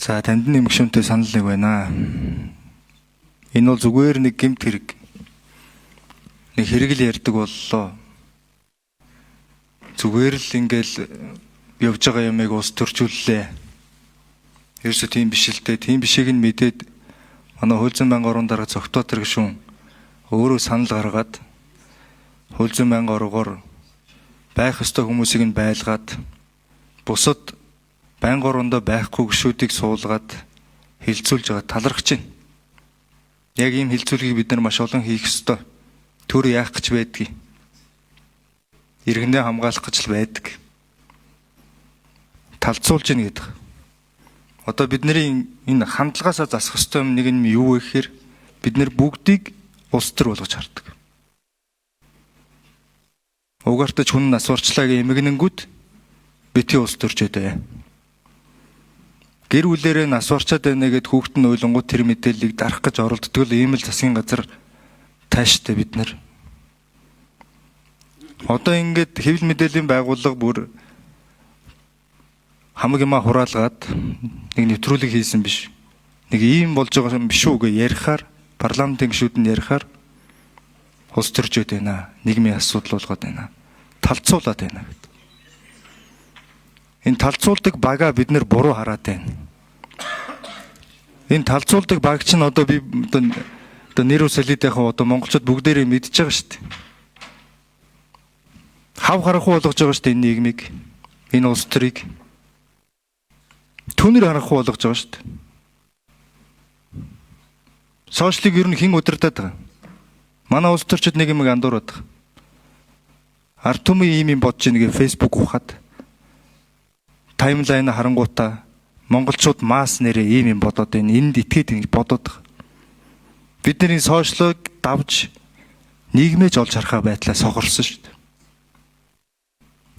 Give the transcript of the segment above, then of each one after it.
За танд нэмэгшүүнтэй санал нэг байна. Энэ бол зүгээр нэг гэмт хэрэг. Нэг хэрэг л ярьдаг боллоо. Зүгээр л ингээл явж байгаа юмыг ус төржүүллээ. Ерөөсө тийм биш л дээ. Тийм бишийг нь мэдээд манай хууль зүйн байнгын орон дарга Цогтоотор гишүүн өөрөө санал гаргаад хууль зүйн байнгын оргоор байх ёстой хүмүүсийг нь байлгаад бусад байнгын орондоо байхгүй гишүүдийг суулгаад хилцүүлж байгаа талархаж байна. Яг ийм хилцүүлгийг бид нар маш олон хийх ёстой. Төр яах гэж байдгийг. Иргэнээ хамгаалах гэж л байдаг. Талцуулж гин гэдэг. Одоо бидний энэ хандлагаасаа засах ёстой юм нэг нь юу вэ гэхээр бид нар бүгдийг улс төр болгож хардаг. Угаартаж хүн нас барчлаа гэх эмгэнэнгүүд бити улс төржөөд бай. Гэр бүлэрээ нас барчаад байна гэд хүүхэд нь уйлангууд тэр мэдээллийг дарах гэж оролддог л ийм л засгийн газар тааштай бид нар. Одоо ингээд хэвлэл мэдээллийн байгууллага бүр хамаг юмаа хураалгаад нэг нэвтрүүлэг хийсэн биш. Нэг ийм болж байгаа юм биш үү гэж ярихаар парламентын гишүүд нь ярихаар улс төржөөд байна. Нийгмийн асуудал болгоод байна. Талцуулаад байна гэдэг. Энэ талцуулдаг бага бид нэр буруу хараад байна. Энэ талцуулдаг баг чинь одоо би одоо нэр ус солид яг одоо монголчууд бүгдээрээ мэдж байгаа шүү дээ. Хав харанхуй болгож байгаа шүү дээ энэ нийгмийг. Энэ улс төрийг. Түнэр харанхуй болгож байгаа шүү дээ. Сошиалыг ер нь хэн удирдах байгаа? Манай улс төрчид нэг юм андуураад байгаа. Ард түмэн ийм юм бодож ийн гэ Facebook ухаад timeline харангуутаа монголчууд масс нэрээ ийм юм бодоод байна. Энд итгээд ингэж бодоод байгаа. Бидний сошиалыг давж нийгмээж олж харахаа байдлаа сохорсон шүү дээ.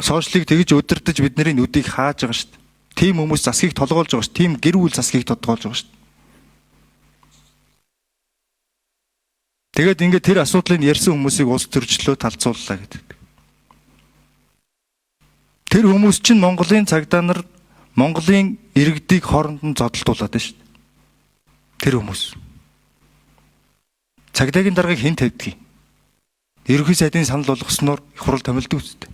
Сошиалыг тэгж удирдах бидний нүдийг хааж байгаа шүү дээ. Тийм хүмүүс засгийг толгойлж байгаа шүү дээ. Тийм гэр бүл засгийг тодгойлж байгаа шүү дээ. Тэгээд ингээд тэр асуудлыг ярьсан хүмүүсийг улс төрчлөө талцууллаа гэдэг. Тэр хүмүүс чинь Монголын цагдаа нар Монголын иргэдийг хооронд нь зодолдуулаад байна шүү дээ. Тэр хүмүүс. Цагдаагийн даргаыг хэн тавьдгийг? Ерөнхий сайдын санал болгосноор их хурал томилдог үстэй.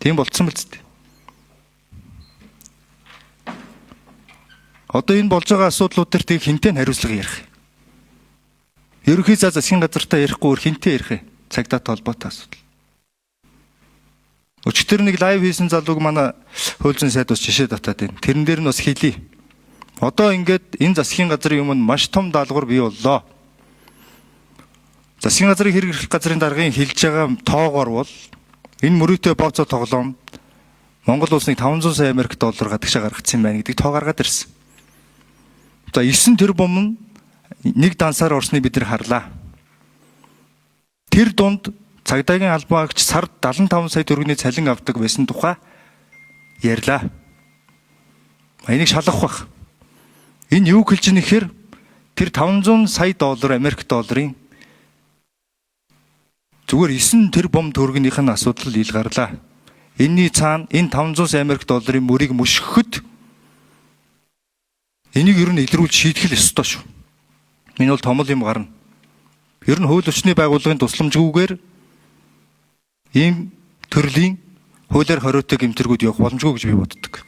Тийм болцсон биз дээ. Одоо энэ болж байгаа асуудлууд төр тийг хинтээ хариуцлага ярих. Ерөнхий засгийн газартаа ярихгүй өөр хинтээ ярих юм. Цагдаатай холбоотой асуудал. Өчигдөр нэг live хийсэн залууг манай хууль зүйн сайд бас жишээ татаад байна. Тэрэн дээр нь бас хэлье. Одоо ингээд энэ засгийн газрын өмнө маш том даалгавар бий боллоо. Засгийн газрын хэрэг эрхлэх газрын даргын хэлж байгаа тоогоор бол энэ мөрөөдөө бооцоо тоглоом Монгол улсыг 500 сая Америк доллар гадагшаа гаргацсан юм байна гэдэг тоо гаргаад ирсэн. За 9 тэрбум нь нэг дансаар орсныг бид нар харлаа. Тэр дунд цагдаагийн албан агч сард 75 сая төгрөгийн цалин авдаг байсан тухай ярьлаа. Энийг шалгах бах. Энэ юу хэлж ийм гэхээр тэр 500 сая доллар Америк долларын зүгээр 9 тэрбум төгрөгнийх нь асуудал ил гарлаа. Энийний цаана энэ 500 сая Америк долларын мөрийг мөшгөхөд энийг ер нь илрүүлж шийдэх л ёстой шүү. Энэ бол том л юм гарна. Ер нь хууль хүчний байгууллагын тусламжгүйгээр ийм төрлийн хуулиар хориотой гэмтэргүүд явах боломжгүй гэж би боддог.